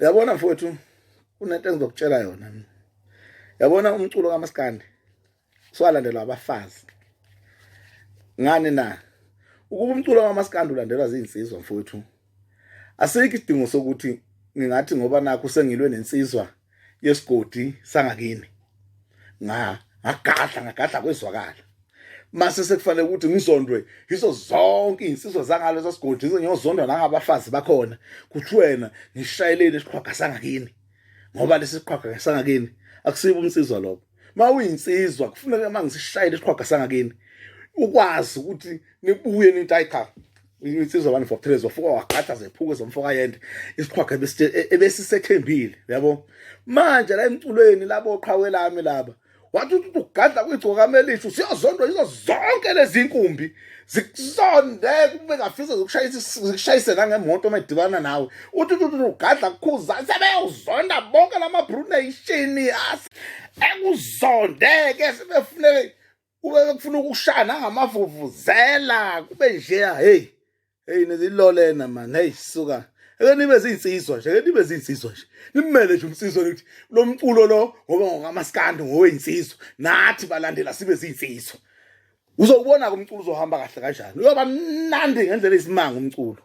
Yabona mfowethu, kunento engizokutshela yona mina. Yabona umculo kaMaskandi swalandelwa abafazi. Ngani na? Ukuba umculo kaMaskandi ulandelwa zinsizwa mfowethu, asikho isidingo sokuthi ngingathi ngoba nakho sengilwe nensizwa yesigodi sangakini nga ngagadla ngagadla kwezwakala, mase sekufanele ukuthi ngizondwe yizo zonke izinsizwa zangaleso sigodi, ngiyozondwa nangabafazi bakhona, kuthi wena ngishayeleni isiqhwaga sangakini, ngoba lesi siqhwaga sangakini akusibo umsizwa lokho. Ma uyinsizwa kufuneka uma ngisishayele isiqhwaga sangakini ukwazi ukuthi nibuye nithi, hayi cha, insizwa bani for three wafuka wagadla zephuke zomfoka yende isiqhwaga ebesisethembile, yabo. Manje la emculweni labo qhawe lami laba wathi uthi ugadla kwigcokama elisha, usiyozondwa yizo zonke lezi nkumbi, zikusonde kube ngafisa zikushayise, zikushayise nangemoto uma idibana nawe. Uthi uthi ugadla kukhuza, sebeyozonda bonke lama Blue Nation ekuzondeke, sebefuneke kube bekufuna ukushaya nangamavuvuzela kube njeya. Hey hey, nizilolena man, hey suka, ake nibe zinsizwa nje, ake nibe zinsizwa nje, nimele nje umsizwa ukuthi lo mculo lo ngoba ngokamaskandi ngoweyinsizwa, nathi balandela sibe zinsizwa. Uzowubona ke umculo uzohamba kahle kanjani, uyoba mnandi ngendlela eyisimanga umculo.